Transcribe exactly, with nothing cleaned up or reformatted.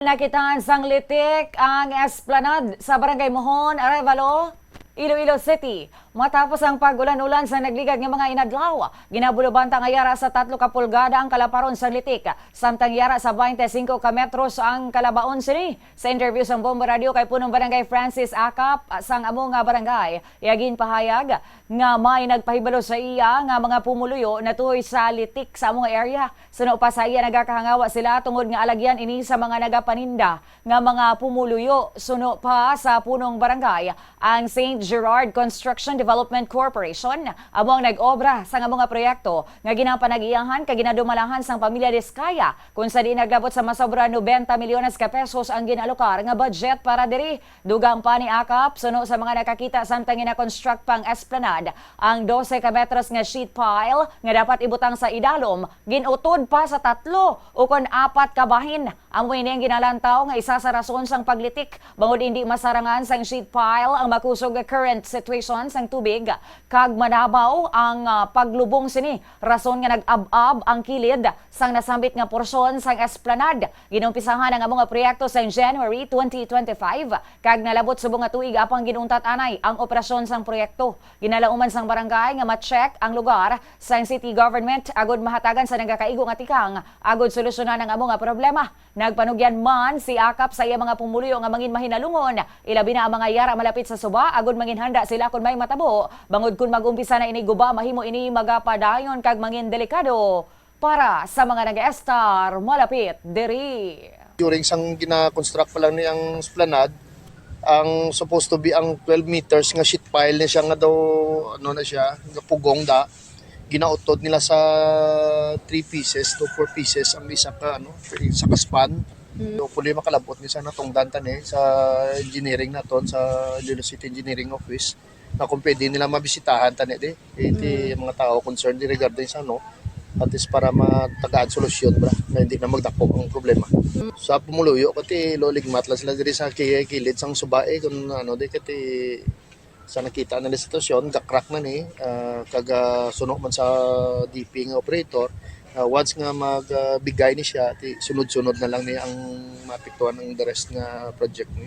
Nakitaan sang litik ang esplanade sa Barangay Mohon, Arevalo, Iloilo City. Matapos ang pag-ulan-ulan sa nagligad nga mga inadlaw, ginabulubanta nga yara sa tatlo ka pulgada ang kalaparon sang litik, samtang yara sa twenty-five ka metros ang kalabaon sini. Sa interview sang Bombo Radio kay Punong Barangay Francis Acap sang amo nga barangay, iya ginpahayag nga may nagpahibalo sa iya nga mga pumuluyo natuhoy sa litik sa amo nga area. Suno pa sa iya, nagakahangawa sila tungod nga alagyan ini sa mga nagapaninda nga mga pumuluyo. Suno pa sa punong barangay, ang Saint Gerard Construction Development Corporation amo ang nag-obra sa amo nga proyekto nga ginapanag-iyahan kag ginadumalahan sang pamilya Discaya, kung sa diin naglabot sa masobra nobenta milyones ka pesos ang ginalokar nga budget para diri. Dugang pa ni Acap, suno sa mga nakakita samtang gina-construct pang esplanade, ang dose ka metros nga sheet pile nga dapat ibutang sa idalom, gin-utod pa sa tatlo ukon apat ka bahin. Amo ini ang ginalantaw nga isa sa rason sang paglitik, bangod indi masarangan sang sheet pile ang makusog nga current situation sang tubig, kag manabaw ang, ah, paglubong sini, rason nga nag-ab-ab ang kilid sang nasambit nga porsyon sang esplanade. Ginumpisahan ang amo nga proyekto sang January twenty twenty-five, kag nalabot subong nga tuig apang gin-untat anay ang operasyon sang proyekto. Ginalauman sang barangay nga ma-check ang lugar sang city government agud mahatagan sa nagakaigo nga tikang agud solusyonan ang amo nga problema. Nagpanugyan man si Acap sa iya mga pumuluyo nga mangin mahinalungon, ilabi na ang mga yara malapit sa suba, agud mangin handa sila kon may matabo, bangod kon mag-umpisa na ini guba, mahimo ini magapadayon kag mangin delikado para sa mga nag-estar malapit diri. During sang gina-construct pa lang ni ang esplanade, ang supposed to be ang twelve meters nga sheet pile ni siya nga daw, ano na siya, nga pugong da, ginautod nila sa three pieces to four pieces ang isa ka, ano, isa ka span. Mm. Hopefully, makalabot ni sa natungdan tani sa engineering naton, sa Iloilo City Engineering Office, na kung pwede nila mabisitahan tani di. Iti Mm. mga tao concerned di regarding sa, ano, at least para matagaan solusyon ba, na hindi na magdako ang problema. Mm. Sa pumuluyo, kati loligmat lang sila diri sa ki-, kilid sang suba, eh, kung ano, di kati sa nakita nila sitwasyon, gakrak na ni, ah, kag, ah, suno man sa D P nga operator, ah, once nga mag, ah, bigay ni siya, ti sunod-sunod na lang ni ang maapektuhan ang the rest nga project ni.